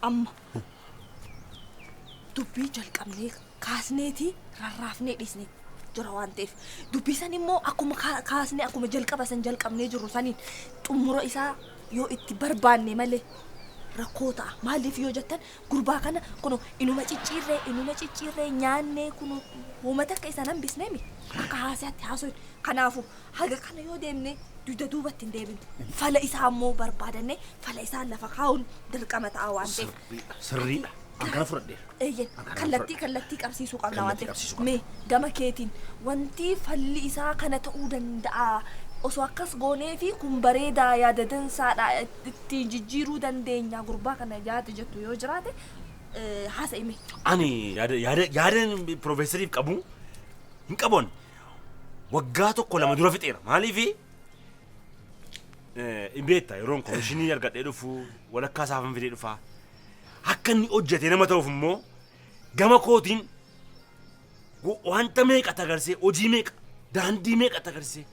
Amma dubbii jalqabnee kaasneeti rarraafnee dhiisnee jira waan ta'eef dubbii san immoo akkuma kaasnee akkuma jalqaba san jalqabnee jirru saniin xumura isaa yoo itti barbaanne malee rakkoo ta'a. Maaliif yoo jettan gurbaa kana kuno inuma cicciirree inuma cicciirree nyaannee kuno uummata akka isaan hambisneemi akka haasaatti haasofne. Kanaafuu haga kana yoo deemne dugda duubatti hin deebinu. Fala isaa immoo barbaadannee fala isaa lafa kaa'uun dirqama ta'a waan ta'eef. Sirriidha. An kana fudhadheera. Eeyyen kallattii kallattii qabsiisuu qabna waan Kallattii ta'eef. qabsiisuu qabna. Mee gama keetiin wanti falli isaa kana ta'uu danda'a. Osoo akkas goonee fi kun bareedaa yaada dansaadha ittiin jijjiiruu dandeenya gurbaa kana yaada jettu yoo jiraate haasa'ime. Ani yaada yaada yaadan piroofeesariif qabu hin qaboon waggaa tokko lama dura fixeera. Maaliifi hin beekta yeroon komishinii argadhee dhufu walakkaa isaafan fidee dhufa. Akka inni hojjetee nama ta'uuf immoo gama kootiin wanta meeqa tagarsee hojii meeqa daandii meeqa tagarsee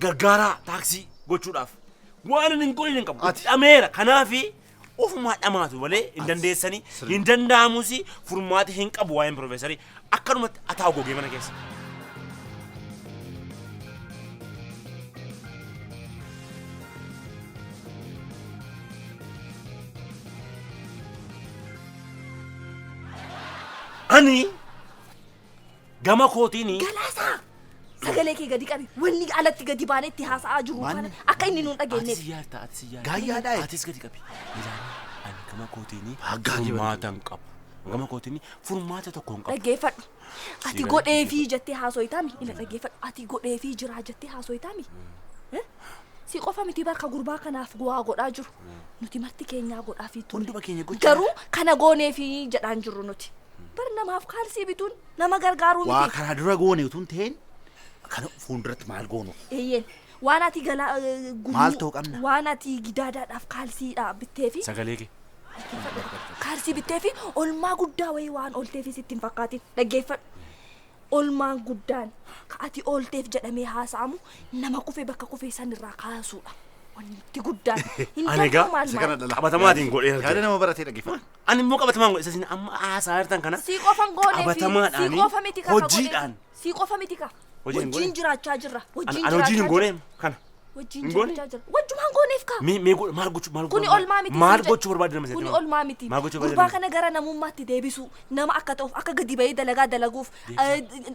gargaaraa taaksii gochuudhaaf waan inni hin godhin hin qabu. Ati- Dhameera kanaafi ofumaa dhamaatu malee hin dandeessanii Sirrii. hin danda'amus furmaati hin qabu waa'een piroofeesarii akkanumatti ataa gogee mana keessa. Ani gama kootiin Galaasaa! Sagalee kee gadi qabi. Wanni alatti gadi baanee itti haasa'aa jiru Maanni? kana akka inni nuun dhageenyeef. Atis yaadta, atis yaadta. Gaayyaadhaa. Atis gadi qabi. Ilaali, ani gama kootiin Haggaa jibba. furmaata hin qabu. Gama kootiin furmaata tokko hin qabu. Dhaggeeffadhu. Ati Sigalee godheefii jettee haasoytaami. Ila dhaggeeffadhu. Ati godheefii jiraa jettee haasoytaami. Eh? Si qofa miti bakka gurbaa kanaaf gu'aa godhaa jiru. Nuti marti keenyaa godhaafii turre. Hunduma keenya gochaa. Garuu kana gooneefii jedhaan jirru nuti. Bar namaaf kaalsii bituun nama gargaaruu Waa miti. kana dura goone utuu hin ta'in kana fuulduratti maal goonu? Eeyyeen. Waan ati galaa gurmuu- Maal ta'uu qabna? Waan ati gidaadaadhaaf kaalsiidha bittee fi Sagalee kee. kaalsii bittee fi olmaa guddaa wayii waan oolteefis itti hin fakkaatin dhaggeeffadhu. Olmaan guddaan ka ati oolteef jedhamee haasa'amu nama kufee bakka kufee san irraa kaasuudha. Wanti guddaan hin Ani egaa danda'u maal Isa kana maal. dhala. Qabatamaatiin godheera Yaada ture. nama baratee dhaggeeffadhu. Ani immoo qabatamaan godhe isa isin amma haasaa jirtan kana Sii qofan gooneefi sii qabatamaadhaani qofa miti ka ka godheef. hojiidhaan. Sii qofa miti ka. Hojii hin Wajjin goone. jiraachaa jirra. Wajjin Ani hojiin hin jiraachaa goone jirra. kana. Wajjin Hin goone? jiraachaa jirra. Wajjumaan gooneef ka. Mee mee godhe maal gochuu maal Kuni maal- olmaa miti. Maal siin gochuu barbaadde nama Kuni sitti olmaa miti. Maal gochuu Gurbaa barbaadde kana gara namummaatti deebisuu nama akka ta'uuf akka gadi bahee dalagaa dalaguuf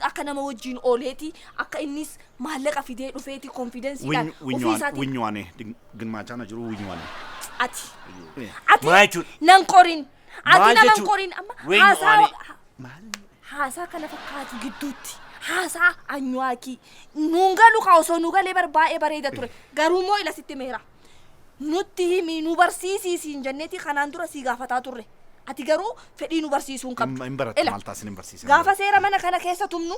akka nama wajjin ooleeti akka innis maallaqa fidee dhufeeti konfidensiidhaan ofii isaatiin Winyuwaane girmaachaa na jiru winyuwaane. ati. Ati Maal jechuudha? nan qorin. Ati Maal nama hin jechuudha? qorin amma Winyuwaane. haasaa Maal? haasaa kana fakkaatu gidduutti haasaa anyuwaakii nuun galu ka osoo nu galee bar baay'ee bareeda ture garuu immoo ila sitti meera nutti himi nu barsiisii siin jenneeti kanaan dura sii gaafataa turre ati garuu fedhii nu barsiisuu hin qabdu Hin barattu Ila, maal taasisan hin barsiisan. gaafa seera mana kana keessa tumnu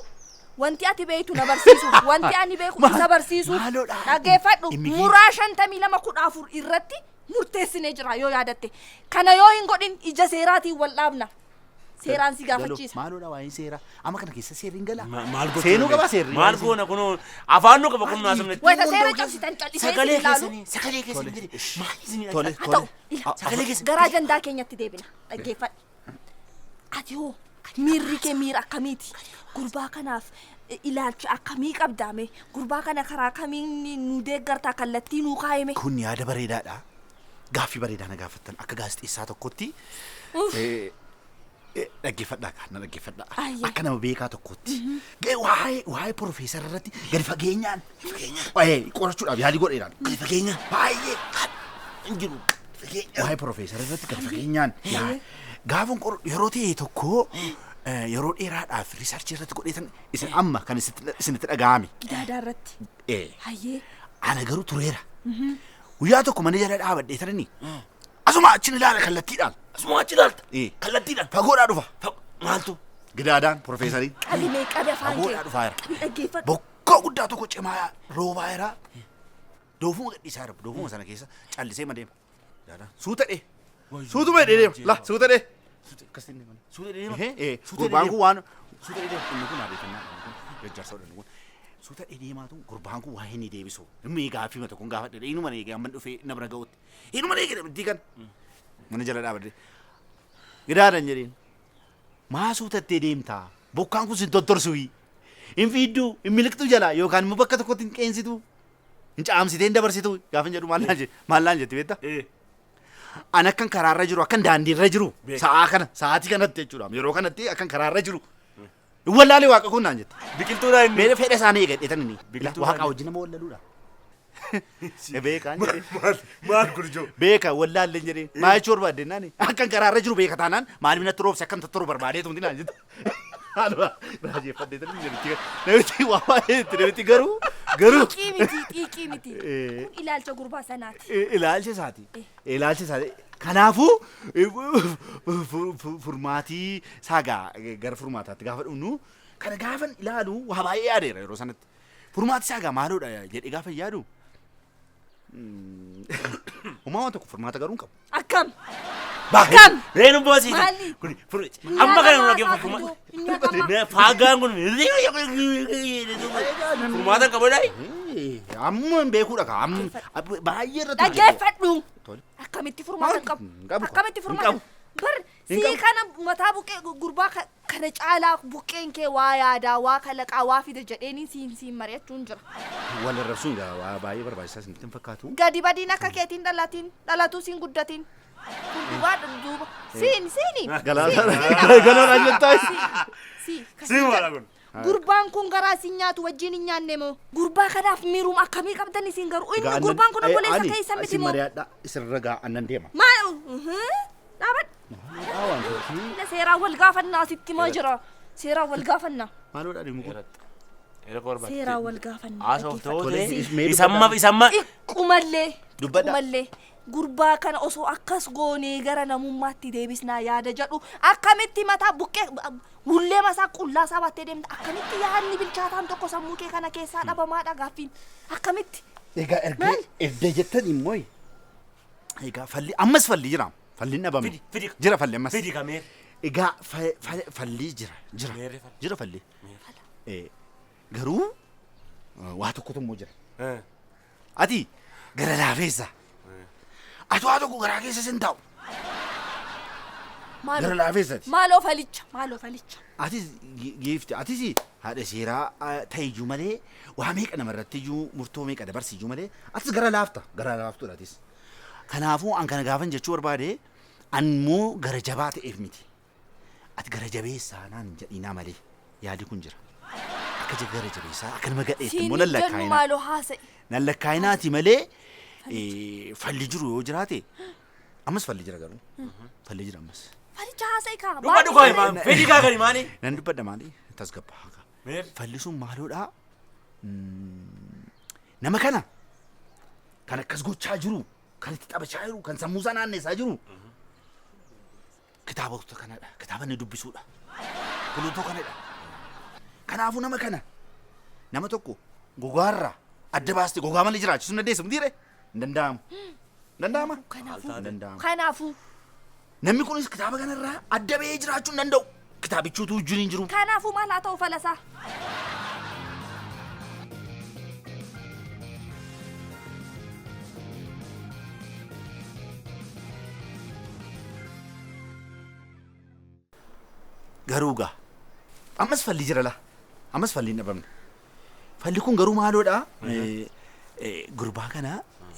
wanti ati beektu na barsiisuuf wanti ani beeku isa barsiisuuf Maaloodha? dhaggeeffadhu Dhimmi kee- muraa 52 14 irratti murteessinee jira yoo yaadatte kana yoo hin godhin ija seeraatiin wal dhaabna seeraan si gaafachiisa. Maaloodha waa'een seeraa. Amma kana keessa seerri hin galaa. Maal gochuu Seenuu qabaa dandeenya? seerri. Maal goona kunoo afaan nu qaba kun naasumne. Wayita seera cabsitan callisee Sagalee isin ilaalu. keessanii sagalee keessanii jedhe maal isin Tole Haa ta'u tole. ila Sagalee keessa- gara ajandaa keenyatti deebina dhaggeeffadhu. Ati hoo miirri kee miira akkamiiti? Gurbaa kanaaf ilaalcha akkamii qabdaame? Gurbaa kana karaa kamiin nu deeggartaa kallattii nuu kaa'ime? Kun yaada bareedaadha. Gaaffii bareedaa na gaafattan akka gaazexeessaa tokkotti. Dhaggeeffadhaa kaa na dhaggeeffadhaa. Ayyee. Akka nama beekaa tokkotti. Waa'ee waa'ee piroofeesara irratti gadi fageenyaan. Waa'ee qorachuudhaaf yaalii godheeraan. Gadi fageenyaan. Baay'ee. Hin jiru. Waa'ee piroofeesara irratti gadi fageenyaan. Gaafa qoru yeroo ta'e tokko yeroo dheeraadhaaf riisarchii irratti godheetan isin amma kan isinitti dhaga'ame. Gidaadaa irratti. Hayyee. Ana garuu tureera. Guyyaa tokko mana jala dhaabadhee tarani. Asuma achin ilaala kallattiidhaan. Asuma achi ilaalta. Eh. Kallattiidhaan. Fagoodhaa dhufa. Maaltu? Gidaadaan piroofeesariin. Qabi mee qabi afaan kee. Fagoodhaa dhufaa jira. Qabi dhaggeeffadhu. Bokkoo guddaa tokko cimaa roobaa jira. Doofuma gadhiisaa jira. Doofuma sana keessa callisee ma deema. Gidaadaan suuta dhee. Suutuma dhee deema. La suuta dhee. Akkas inni mana. Suuta deema. Ehe, Suuta gurbaan deema. kun waan suuta deema. Inni kun abeekannaa inni kun jajjarsoodha inni kun. Suuta deemaatu gurbaan kun waa inni deebisu. Inni gaaffii mata kun gaafadhe inuma eegee amma dhufee na bira ga'utti. Inuma eegee namatti kan. Mana jala dhaabadhe. Gidaadan jedheen. Maa suutattee deemtaa? Bokkaan kun sin tottorsuyi. Hin fiidduu, hin miliqxu jala yookaan immoo bakka tokkotti hin qeensitu. Hin caamsitee hin dabarsitu. Gaafa jedhu maal naan jedhe maal naan jette beektaa? An akkan karaarra jiru akkan daandiirra jiru Beeka. sa'aa kana sa'aatii kanatti jechuudha yeroo kanatti akkan karaarra jiru hin wallaalee waaqa kun naan jette. Biqiltuudha inni. Mee fedha isaanii eegadheetan inni. Biqiltuu Waaqa isaanii. wajjin nama wallaluudha. Beekaan jedhee. Maal maal kun ijoo? Beeka wallaallee jedhee maa jechuu barbaadde naani akkan karaarra jiru beeka taanaan maaliif natti roobse akkam tattoru barbaadeetu miti naan jette. Haaluma raajeffadhee tan namichi namichi waa baay'ee itti namichi garuu garuu Xiiqii miti xiiqii miti. Kun ilaalcha gurbaa sanaati. Ilaalcha isaati. Ilaalcha isaati. Kanaafuu furmaatii saagaa gara furmaataatti gaafa dhufnu kana gaafan ilaalu waa baay'ee yaadeera yeroo sanatti. Furmaati saagaa maaloodha jedhee gaafa yaadu homaa waan tokko furmaata garuu hin qabu. Akkam? Baay'ee. Kam? Reenu boosiisa. Maali? Kun amma kana nu dhaggeeffatuma. Faagaan kun furmaata hin qabu dhaa? Amma hin beekuudha kaa amma baay'ee irratti Dhaggeeffadhu. Tole. Akkamitti furmaata hin qabu? Hin qabu. Akkamitti Hin furmaata? qabu. Bar Hin sii qabu. kana mataa buqqee gurbaa kana caalaa buqqeen kee waa yaadaa waa kalaqaa waa fida jedheeni siin siin mari'achuun jira. Wal arrabsuun gaa waa baay'ee barbaachisaa isinitti hin fakkaatu. Gadi badiin akka keetiin dhalatiin dhalatuu siin guddatiin. Kun dhugaa duuba. Siin siini. Galaanaa jettaa. Sii. Sii maala kun? Gurbaan kun garaa isin nyaatu wajjin hin nyaanne moo? Gurbaa kanaaf miiruma akkamii qabdan isin garuu? Inni gurbaan kun obboleessa keessa miti Isin moo? mari'adha isin ragaa annan deema. Maal? Dhaabadhu. Seeraan wal gaafannaa asitti maa jira? Seeraan wal gaafannaa. Maaloodha dhimmi kun? Seeraan wal gaafannaa. Haasoftoota Tole, mee isamma isamma Xiqqumallee. Dubbadha. Xiqqumallee. Gurbaa kana osoo akkas goonee gara namummaatti deebisnaa yaada jedhu akkamitti mataa buqqee hullee masaa qullaa isaa baattee deemta akkamitti yaadni bilchaataan tokko sammuu kee kana keessaa dhabamaadha gaaffiin akkamitti Egaa erga Maal? erga jettan immoo egaa falli ammas falli jira falli hin dhabame Fidi, fidi. jira falli ammas fidi kameer. egaa falli jira jira Meerre falli? jira falli garuu waa tokkotu immoo jira ati gara laafeessa ati waa tokko garaa keessa sin taa'u gara maaloo laafeessati maaloo falicha maaloo falicha atis giifti atis haadha seeraa ta'iyyuu malee waa meeqa namarratti iyyuu murtoo meeqa dabarsiyyuu malee atis gara laafta gara laaftuudha atis. Kanaafuu an kana gaafan jechuu barbaade an immoo gara jabaa ta'eef miti. Ati gara jabeessaa naan hin jedhinaa malee yaadi kun jira. Akka gara jabeessaa akka nama gadheetti siin immoo nan hin jennu lakkaa'inaa. maaloo haasa'i Nan lakkaa'inaati malee falli jiru yoo jiraate ammas falli jira garuu falli jira ammas. falicha haasa'i kaa Dubbadhu koo maal fidi kaa gadi maali? Nan dubbadha maali tasgabbaa kaa. Meer. Falli sun maaloodha? Nama kana kan akkas gochaa jiru, kan itti taphachaa jiru, kan sammuu isaa naannessaa jiru. Kitaabota kanadha. Kitaaba inni dubbisuudha. Kulutoo kanadha. Kanaafuu nama kana nama tokko gogaarraa adda baastee gogaa malee jiraachisuu hin dandeessu mitiire? Hin danda'amu. Hin danda'ama? Kanaafuu Hin danda'amu. kanaafuu Namni kunis kitaaba kanarraa adda bahee jiraachuu hin danda'u. Kitaabichuutu wajjin hin jiru. kanaafuu maal haa ta'u falasaa Garuu gaa ammas falli jira laa ammas falli hin dhabamne. Falli kun garuu maaloodha? Gurbaa kana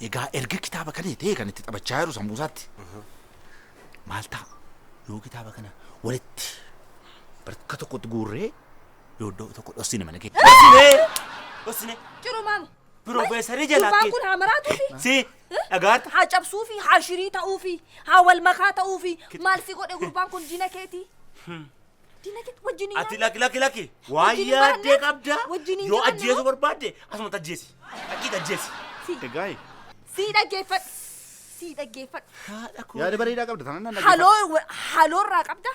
egaa erga kitaaba kana ta'e kan itti taphachaa jiru sammuu isaatti. Maal ta'a yoo kitaaba kana walitti bakka tokkotti guurree yoo iddoo tokko dhossine mana keessa. Dhossine. Dhossine. jiru maama Piroofeesarii jalaa gurbaan kun haa maraatuufi Si dhagaata. haa cabsuufi haa shirii ta'uufi haa wal makaa ta'uufi maal si godhe gurbaan kun diina keetii diina keetii wajjin hin Ati lakki lakki lakki. Waa Wajjin hin yaaddee baranne? qabda. Wajjin hin Yoo jiranne ajjeesuu moo? barbaadde asumatti ajjeesi. Dhaqqiit ajjeesi. Si Egaa sii dhaggeeffadhu sii dhaggeeffadhu Haadha koo. yaada bareedaa qabda tanan nan haloo haloorraa qabda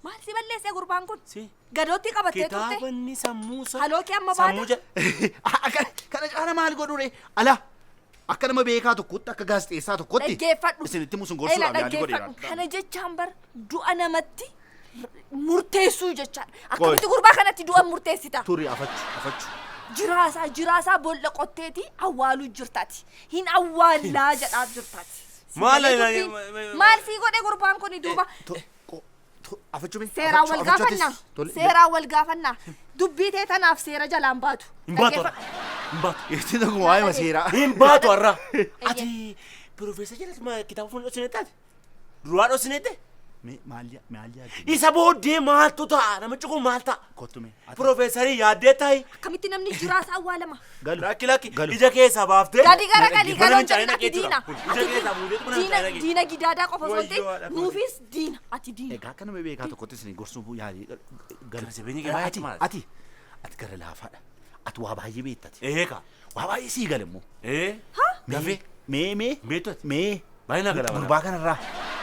maal si balleesse gurbaan kun Si. gadootti qabattee turte Kitaabanni sammuu isaa. Haloo kee amma Sammuu baata? jala. Kana caala maal godhu ree? Ala Akka nama beekaa tokkotti akka gaazexeessaa tokkotti Dhaggeeffadhu. isinitti musun Ela gorsuudhaaf yaalii dhaggeeffadhu. godheera. Kana jechaan bar du'a namatti murteessuu jechaadha. Qoy. Akkamitti gurbaa kanatti du'a murteessita? Turi afachu afachu. Jiraasaa jiraasaa boolla qotteeti awwaaluu jirtaati. Hin awwaallaa jedhaa jirtaati. Si Maal galee ilaali- dubbiin? Maal sii godhe gurbaan kuni duuba? Afachu mee? Seeraan wal gaafannaa. Seeraan wal gaafannaa. Dubbii tee tanaaf seera jalaan baatu. Hin baatu har'a. Dhaggeeffadhu. Hin baatu. Itti tokko waa'ee seeraa. Hin baatu har'a. Ati piroofeesar jalatti kitaaba fuudhee dhoksinetti ati? Duraa dhoksinetti? Mee maal maal yaadde? Isa booddee maaltu ta'a? Namichi kun maal ta'a? Kottu mee. Piroofeesarii yaaddee taa'i. Akkamitti namni jiraasaa awwaalama? Galu. Lakki lakki Galu. ija keessaa baaftee. Gadi gara gadi Mana galoon fincaanii jedhin ati dhaqee diina. jechuudha. Ija Ati keessaa fuudheetu mana diina fincaanii dhaqee. diina gidaadaa qofa osoo hin Wayyoo haadha ta'in koo. nuufis diina ati diina. Egaa akka nama beekaa tokkotti isin gorsuu yaalii galu. Gara jabeenya kee baay'ee Ati cimaadha. ati ati gara laafaadha. Ati waa baay'ee beektati. Ee kaa. Waa baay'ee sii gala immoo. Ee. Gafee. Mee mee Beektu ati? mee Baay'ee naa gala bara. gurbaa kanarraa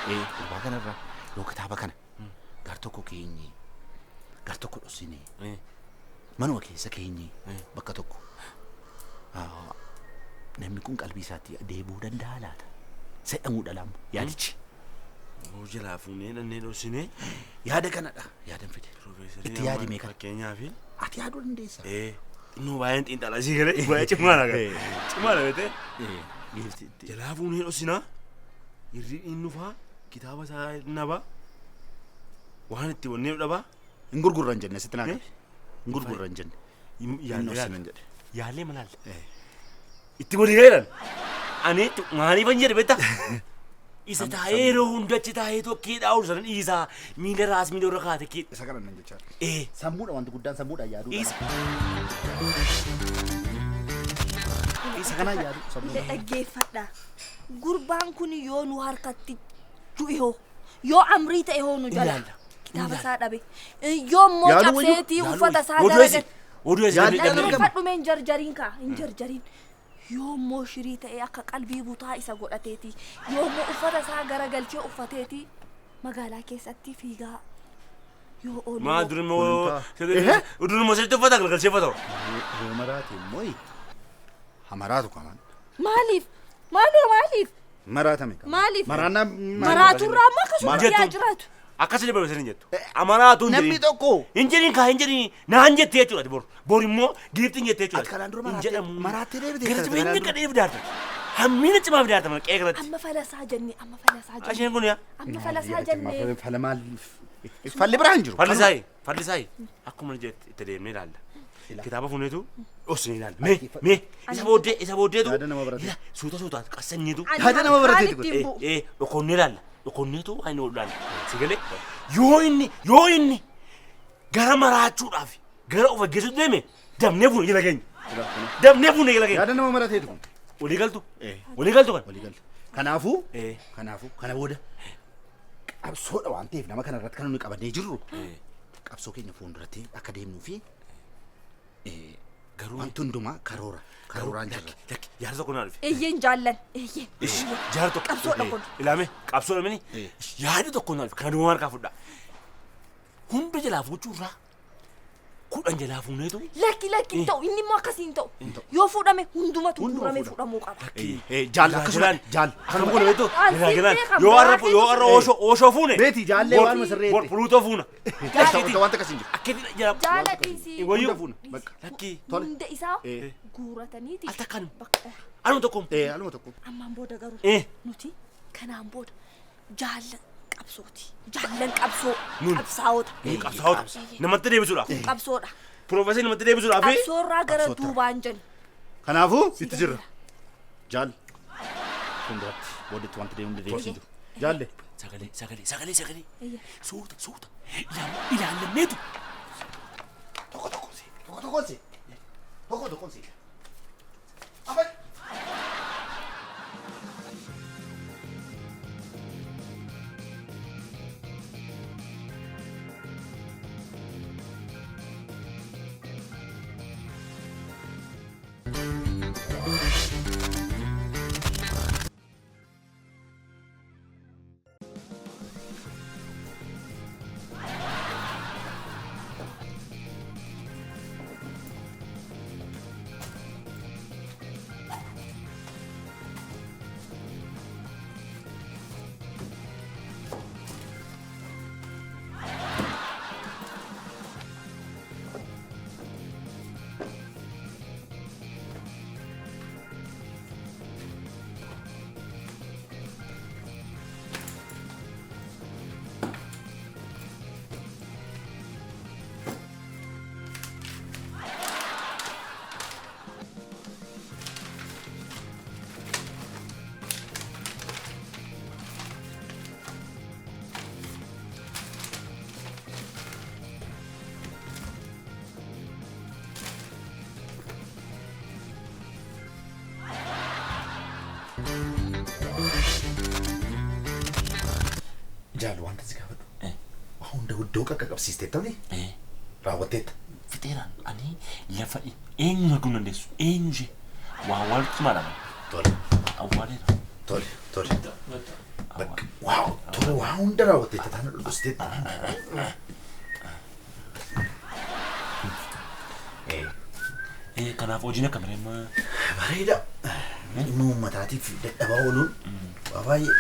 ee gurbaa kanarraa yoo kitaaba kana gar tokko keenye gar tokko dhossinee Ee. manuma keessa keenye bakka tokko namni kun qalbii isaatti deebi'uu danda'a laata? Sedhamuudha lama yaadichi. Nuu jalaa fuunee dhannee dhoksinee. Yaada kanadha yaadan fide. Piroofeesarii Itti yaadi mee kana. Fakkeenyaaf. Ati yaaduu dandeessa. Ee. Xinnoo baay'een xiinxalaa sii galee baay'ee cimaadha gara. Cimaadha beektee. Giifti. Jalaa fuunee dhoksinaa. Hirri inni dhufaa kitaaba isaa nabaa. Waan itti wanneen dhabaa. Hin gurgurran jenne sitti naa qabe. Hin gurgurran jenne. Hin Yaallee dhoksinan jedhe. yaallee malaalle. Itti walii galan. Ani maaliifan jedhe beektaa? Isa taa'ee yeroo hunda achi taa'ee tokkee dhaa'u sana dhiisaa miila raas miila irra kaate kee. Isa kana nan jechaa. Ee. Sammuudha wanti guddaan sammuudhaan yaaduu. Isa. Isa kanaan yaaduu sammuudha. Dhaggeeffadha. Gurbaan kun yoo nu harkatti du'e hoo yoo amrii ta'e hoo nu jala. Ilaalla. Kitaaba isaa dhabe. Yoo immoo Yaaluu wayyuu. cabseetii Yaaluu uffata isaa Oduu esi. gara Oduu esi. Yaallee argama. Dhaggeeffadhu mee hin jarjariin kaa hin jarjariin. Yoo immoo shirii ta'e akka qalbii butaa isa godhateeti. Yoo immoo uffata isaa garagalchee uffateeti magaalaa keessatti fiigaa yoo oolu. Maa dur immoo. Ehe. Dur immoo sirriitti uffata galgalchee uffata. Yoo maraate immoo hamaraatu qaban. Maaliif? Maaloo maaliif? Maraatame qaba. Maaliif? Maraannaa Maraaturraa ammoo akkasuma Jettu. yaa jiraatu. Akkas illee barbaachisanii jettu. Amaraatu hin Namni jedhin. tokko Hin jedhin kaa hin jedhin naan jettee jechuudha bor. Bor immoo giiftiin jettee jechuudha. Ati kanaan dura Hin maraattee- jedhamu. maraattee deebite Gara kanaan jabeenya dura. gadhee fidaarta. Hammina cimaa fidaarta mana qe'ee kanatti. Amma falasaa jenne amma falasaa jenne. Asheen kun yaa. Amma falasaa jenne. Fala maal falli biraa hin jiru. Fallisaayi fallisaayi akkuma jette itti deemnee ilaalla. Kitaaba fuuneetu dhoksine ilaalla. Mee mee isa booddee isa booddeetu Yaada nama barate. ila suuta suutaan qassanyeetu Ani Yaada nama barateeti harkaan kun. ittiin bu'u. ee dhokonnee ilaalla. Dhokonneetu waan inni godhu ilaalla. Si galee yoo inni yoo inni gara maraachuudhaaf gara of ajjeesuutti deeme damnee fuune jala keenya. Damnee fuune jala keenya. Yaada nama barateeti kun. Walii galtu. Eh. Walii galtu kan. Walii galte. Kanaafuu Eh. kanaafuu kana booda qabsoodha waan ta'eef nama kana irratti kan nuyi qabannee jirru qabsoo keenya fuulduratti akka deemnuu fi Garuu wanti hundumaa karoora karooraan jirra. lakki lakki jaarsa tokko naa dhufe. Eeyyeen jaallan eeyyeen. Ishi jaarsa tokko. Qabsoodha kun. Ilaame qabsoodha mini. Yaada tokko naa dhufe kana duwwaa harkaa fudhaa. Hunda jalaa fuuchuu irraa 10 jalaa fuuneetu. Lakki lakki hin ta'u inni immoo akkasii hin ta'u. Yoo fuudhame hundumatu Hunduma guuramee fuudhama. fuudhamuu qaba. Jaal akkasuma jaal Akkam godhe beektu? Aan Jalaa jalaan siin yoo har'a beekam, yoo har'a ooshoo ooshoo fuune. Beeti jaallee Bor- waanuma sirreetti. Bor Pluutoo fuuna. Wanta akkasii hin jiru. Akkeetti jala. Jaala dhiisii. Wayyuu. Hunda fuuna bakka. Lakki. Tole. Hunda isaa Eh. guurataniiti. Al takkaan. Bakka Anuma tokko. Ee aluma tokko. ammaan booda garuu Eh. nuti kanaan booda jaalla qabsooti. Jaallan qabsoo Nun. qabsaa'ota. Qabsaa'ota. Namatti deebisuudhaaf. Qabsoodha. Piroofeesii namatti deebisuudhaaf. Qabsoorraa gara Qabsoota. duubaan jennu. Kanaafuu itti jirra. Jaal fuulduratti booddeetti wanti deemu deemsi jiru. Jaalle. Sagalee sagalee sagalee sagalee. Eeyya. Suuta suuta. Ilaallameetu. Tokko tokkoon si. Tokko tokkoon si. Tokko tokkoon si. Afan. Jaalu wanta si gaafadhu. Waa hunda iddoo qaqqabsiistee ta'ani raawwatteetta. Fixeeraan ani lafa eenyu arguu hin dandeessu eenyu ishee waa walitti cimaadha. Tole. Awwaaleera. Tole tole. Bakka waa tole waa hunda raawwatteetta taana dhuggusteetta. Kanaaf hojiin akka malee amma Bareeda. Dhimma uummataatiif dadhabaa ooluun waa baay'ee.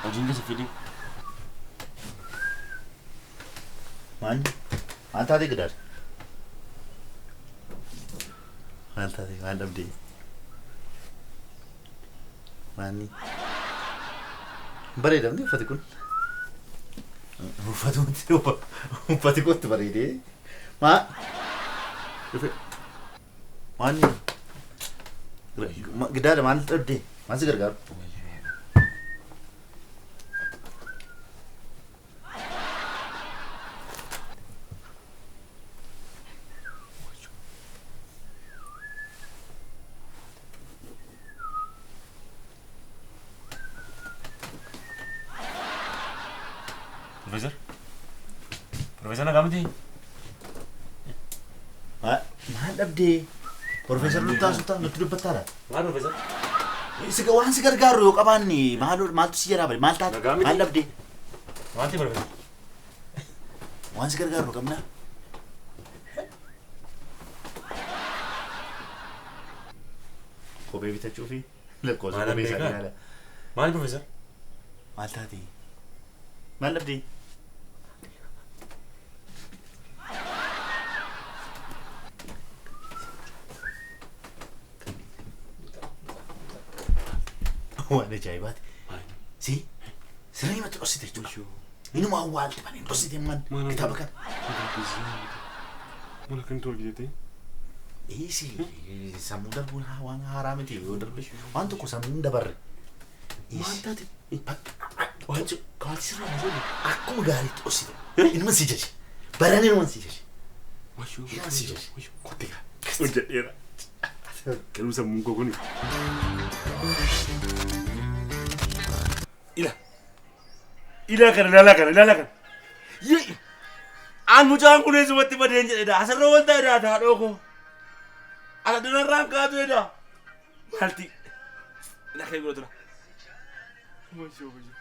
Hojiin keessa fedhii. Maal maal taatee gidaar? Maal taatee maal dhabdee? Maanni? Bareedamni uffati kun. Uffatumti uffati kootti bareedee. Maa? Dhufe. Maanni? Gidaara maal dhabdee? Maal si gargaaru? Profeesar? Profeesar nagaa miti? Maal dhabdee? Profeesar nutti haasoftaa nutti dubbattaadha. Maal profeesar? Waan si gargaaru yoo qabaanne maaltu si jalaa bade maal taate Nagaa miti? maal dhabdee? Maalti profeesar? Waan si gargaaru qabnaa? Kophee bitachuu fi lakkoofsa Maal kophee isaa beekaa? ilaala. Maal profeesar? Maal taate? Maal dhabdee? Waan ajaa'ibaati. Si sirrii matti dhoksite jechuudha. Inuma awwaalte malee hin dhoksite man kitaaba kana. Mana akkamitti wal jettee? Dhiisi sammuu darbuun waan haaraa miti yoo darbe waan tokko sammuun dabarre. Maal taate? Akkuma gaariitti dhoksite. Inuma si jaje. Baraan inuma si jaje. Inuma si jaje. Kotti gaa. Hojjedheera. Garuu sammuun koo kuni. Ila. Ila kana ilaalaa kana ilaalaa kana. Yee! An mucaan kun eessumatti badeen jedhedha. Asirra wal ta'edha haadhoo koo. Asa dunarraan kaatu jedha. Maalti? Ila kan godhatu la. Wayyoo wayyoo.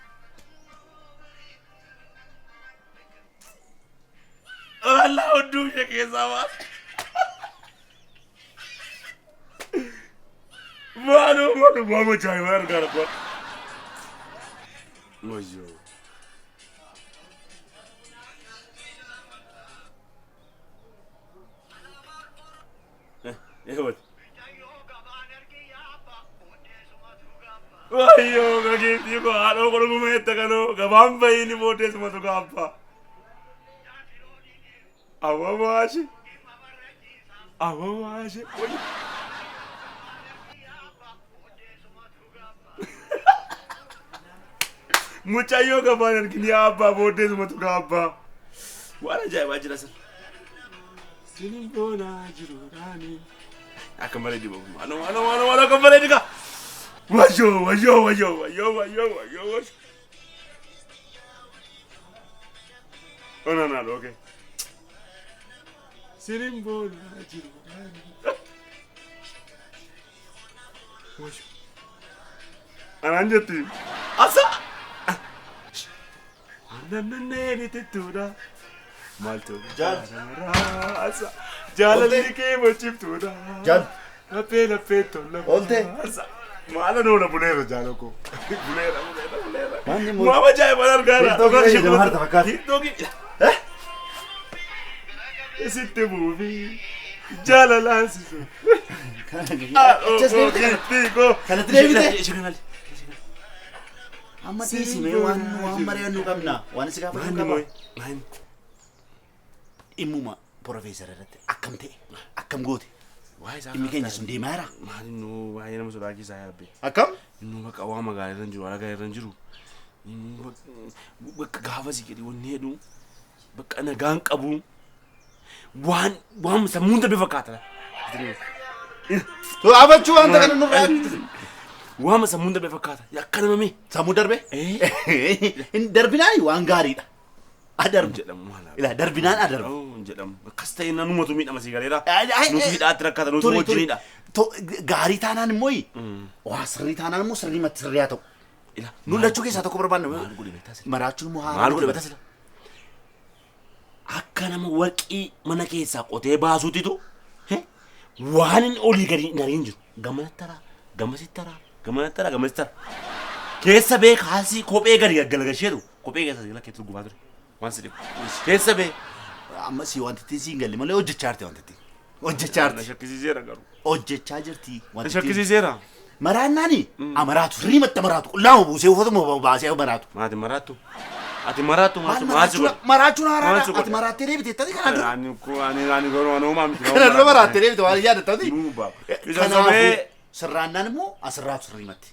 Walaa hudduu ishee keessaa baase. Maaloo maaloo maama ajaa'ibaa argaa jirra. Wayyoo. Eewwati. Wayyoo gageettii koo haadhoo koo dhuguma jette kanoo gabaan bahiini booddeessumatu gaabbaa. Awwa maashe. Awwa maashe. Wayyoo. Mucayyoo gabaan argini abbaa booddeessumatu gaabbaa. Waan ajaa'ibaa jira sana. Sinin boonaa jiruudhaani. Akka malee dibamu. Maaloo maaloo maaloo maaloo akka malee diga. Wayyoo wayyoo wayyoo wayyoo wayyoo wayyoo wayyoo. Onana okay. Sinin boonaa jiruudhaani. Wayyoo. Anaan jetti. Asa. Annanneen itittuudha. Maaltu Jaal. Asa. Jaalalli kee mochiftuudha. Jaal. Laphee laphee tola. Oolte. Asa. Maala noola buleera jaala koo. Buleera buleera buleera. Maanni moo- Maama ajaa'ibaan argaara. TikTokii fayyadamaa jirta fakkaata. TikTokii. Isitti buufi jaalalaan sisu. Achas deebite kana. Kanatti deebite? Amma dhiisi mee waan waan mari'annu qabna. Waan si gaafachuu qaba. Dhimmuma profeesar irratti akkam ta'e akkam goote dhimmi keenya sun deemaa jira. Maali nu baay'ee nama sodaachisaa yaabbe. Akkam? Inni bakka waa magaalaa irra hin jiru alagaa irra hin jiru. Bakka gaafa si jedhi wanni jedhu bakka nagaan qabu waan waan sammuun darbe fakkaata. Abachuu wanta kana nurraa. Waama sammuun darbe fakkaata. Akka nama mee. Sammuu darbe? Hin darbinaan waan gaariidha. Adarbu. Jedhamu maal? Ilaa darbinaan adarbu. Hin jedhamu. Akkas ta'e namumatu miidhama si galeera. Ai, ai, Nuti ai. hidhaatti rakkata nuti Turi, turi. wajjinidha. Gaarii taanaan immoo waa sirrii taanaan immoo sirrii matti sirrii haa ta'u. Ila Nu lachuu keessaa tokko barbaanna. Maal godhe beektaa sila? Maraachuun immoo haaraa. Maal godhe beektaa sila? Akka nama warqii mana keessaa qotee baasuutitu waan inni olii gadi hin ariin jiru. Gamanatti taraa, gamasitti taraa, gamanatti taraa, gamasitti taraa. Keessa bee kaasii kophee gadi gaggalagasheetu kophee keessa jala keessa gubaa ture. Waan si dhibu. Keessa bee. Amma si wanti ittiin siin galle malee hojjechaa jirti wanti ittiin. Hojjechaa Na jirti. shakkisiiseera garuu. Hojjechaa jirti. Na Wanti ittiin. shakkisiiseera. Maraannaani amaraatu sirriimatti amaraatu qullaama buusee uffatuma baasee amaraatu. Maati maraattu. Ati maraattu Maal maal maal si godhe? maraachuun Maal si haaraadha. godhe? Ati maraattee deebite tati kana dura. Ani ani ani garuu ani uumaa miti. Kana dura maraattee deebite waan yaadattati. Duuba. Isa Kanaafuu sobee. sirraannaan immoo asirraatu sirriimatti.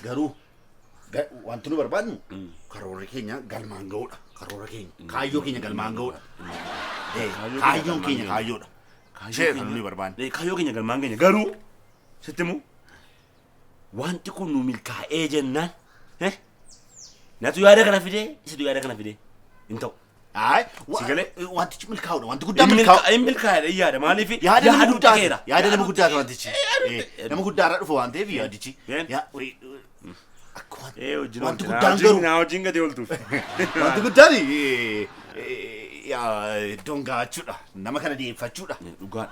Garuu wanti nu barbaadnu karoorri keenya galmaan ga'uudha. Karoora keenya kaayyoo keenya galmaan ga'uudha. Kaayyoon keenya kaayyoodha. Ishee kan nuyi barbaanne. Kaayyoo keenya galmaan keenya garuu sitti immoo wanti kun nu milkaa'ee jennaan natu yaada kana fidee isitu yaada kana fidee hin ta'u. Ayi Si galee? Wantichi milkaa'uudha. Wanti guddaan milkaa'u. Hin milkaa'edha hin yaada maaliif Yaada nama yaaduu guddaati. dhaqeera. Yaada nama guddaati wantichi. Nama guddaarraa dhufa waan ta'eef yaadichi. Een. Akka waan- Ee wajjin wanti oolti. guddaan garuu Naa wajjin gadi ooltuuf. wanti guddaan iddoon ga'achuudha. Nama kana deeffachuudha. Dhugaa.